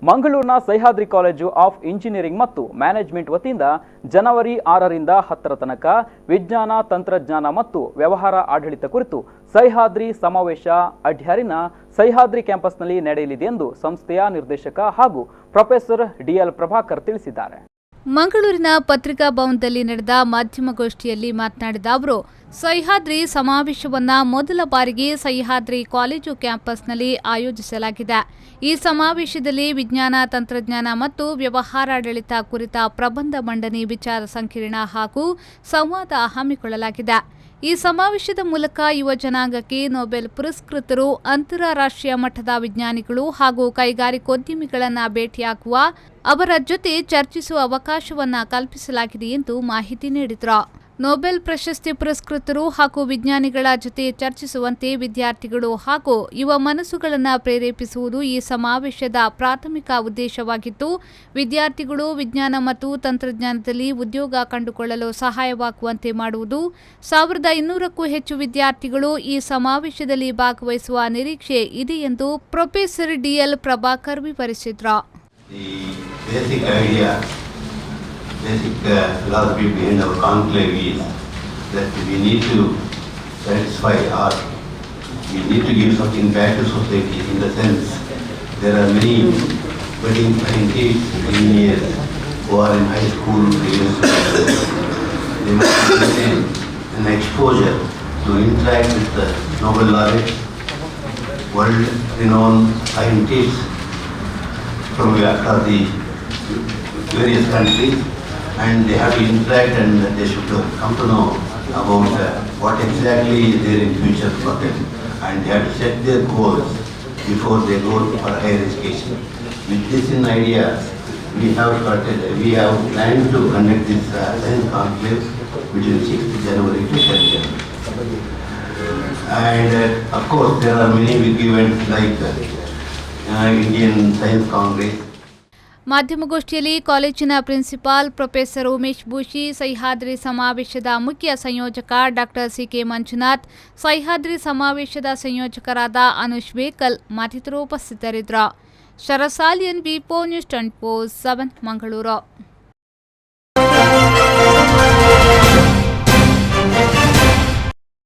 ಮಂಗಳೂರಿನ Sahyadri college of engineering ಮತ್ತು management ವತಿಯಿಂದ ಜನವರಿ 6ರಿಂದ 10ರ ತನಕ ವಿಜ್ಞಾನ, ತಂತ್ರಜ್ಞಾನ ಮತ್ತು ವ್ಯವಹಾರ ಆಡಳಿತ ಕುರಿತು ಸಹ್ಯಾದ್ರಿ ಸಮಾವೇಶ ಅಡ್ಯಾರಿನ ಸಹ್ಯಾದ್ರಿ ಕ್ಯಾಂಪಸ್ನಲ್ಲಿ ನಡೆಯಲಿದೆ ಎಂದು ಸಂಸ್ಥೆಯ ನಿರ್ದೇಶಕ ಹಾಗೂ ಪ್ರೊಫೆಸರ್ ಡಿಎಲ್ ಪ್ರಭಾಕರ್ ತಿಳಿಸಿದ್ದಾರೆ. ಮಂಗಳೂರಿನ ಪತ್ರಿಕಾ ಭವನದಲ್ಲಿ ನಡೆದ ಮಾಧ್ಯಮಗೋಷ್ಠಿಯಲ್ಲಿ ಮಾತನಾಡಿದ ಅವರು, ಸಹ್ಯಾದ್ರಿ ಸಮಾವೇಶವನ್ನ ಮೊದಲ ಬಾರಿಗೆ ಸಹ್ಯಾದ್ರಿ ಕಾಲೇಜು ಕ್ಯಾಂಪಸ್ನಲ್ಲಿ ಆಯೋಜಿಸಲಾಗಿದೆ. ಈ ಸಮಾವೇಶದಲ್ಲಿ ವಿಜ್ಞಾನ, ತಂತ್ರಜ್ಞಾನ ಮತ್ತು ವ್ಯವಹಾರಾಡಳಿತ ಕುರಿತ ಪ್ರಬಂಧ ಮಂಡನೆ, ವಿಚಾರ ಸಂಕಿರಣ ಹಾಗೂ ಸಂವಾದ ಹಮ್ಮಿಕೊಳ್ಳಲಾಗಿದೆ. ಈ ಸಮಾವೇಶದ ಮೂಲಕ ಯುವ ಜನಾಂಗಕ್ಕೆ ನೊಬೆಲ್ ಪುರಸ್ಕೃತರು, ಅಂತಾರಾಷ್ಟ್ರೀಯ ಮಟ್ಟದ ವಿಜ್ಞಾನಿಗಳು ಹಾಗೂ ಕೈಗಾರಿಕೋದ್ಯಮಿಗಳನ್ನು ಭೇಟಿಯಾಗುವ, ಅವರ ಜೊತೆ ಚರ್ಚಿಸುವ ಅವಕಾಶವನ್ನ ಕಲ್ಪಿಸಲಾಗಿದೆ ಎಂದು ಮಾಹಿತಿ ನೀಡಿದರು. ನೊಬೆಲ್ ಪ್ರಶಸ್ತಿ ಪುರಸ್ಕೃತರು ಹಾಗೂ ವಿಜ್ಞಾನಿಗಳ ಜೊತೆ ಚರ್ಚಿಸುವಂತೆ ವಿದ್ಯಾರ್ಥಿಗಳು ಹಾಗೂ ಯುವ ಮನಸ್ಸುಗಳನ್ನು ಪ್ರೇರೇಪಿಸುವುದು ಈ ಸಮಾವೇಶದ ಪ್ರಾಥಮಿಕ ಉದ್ದೇಶವಾಗಿದ್ದು, ವಿದ್ಯಾರ್ಥಿಗಳು ವಿಜ್ಞಾನ ಮತ್ತು ತಂತ್ರಜ್ಞಾನದಲ್ಲಿ ಉದ್ಯೋಗ ಕಂಡುಕೊಳ್ಳಲು ಸಹಾಯವಾಗುವಂತೆ ಮಾಡುವುದು. 1200ಕ್ಕೂ ಹೆಚ್ಚು ವಿದ್ಯಾರ್ಥಿಗಳು ಈ ಸಮಾವೇಶದಲ್ಲಿ ಭಾಗವಹಿಸುವ ನಿರೀಕ್ಷೆ ಇದೆ ಎಂದು ಪ್ರೊಫೆಸರ್ ಡಿಎಲ್ ಪ್ರಭಾಕರ್ ವಿವರಿಸಿದರು. The basic idea, basic philosophy behind our conclave is that we need to satisfy or we need to give something back to society, in the sense there are many budding scientists, engineers who are in high school, university. They must be given an exposure to interact with the Nobel laureates, world-renowned scientists from across the various countries, and they have to interact and they should come to know about what exactly is there in future for them, and they have to set their goals before they go for higher education. With this in idea, we have planned to conduct this science conclave between 6th January to 10th January. And of course, there are many big events like Indian Science Congress. ಮಾಧ್ಯಮಗೋಷ್ಠಿಯಲ್ಲಿ ಕಾಲೇಜಿನ principal professor Umesh ಬೂಶಿ, Sahyadri ಸಮಾವೇಶದ ಮುಖ್ಯ ಸಂಯೋಜಕ doctor C K Manjunath, Sahyadri ಸಮಾವೇಶದ ಸಂಯೋಜಕರಾದ ಅನುಷ್ ಬೇಕಲ್ ಮತ್ತಿತರರು ಉಪಸ್ಥಿತರಿದ್ದರು. ಶರಸಾಲಿಯನ್, ವಿಪೋ news 24/7, Mangaluru.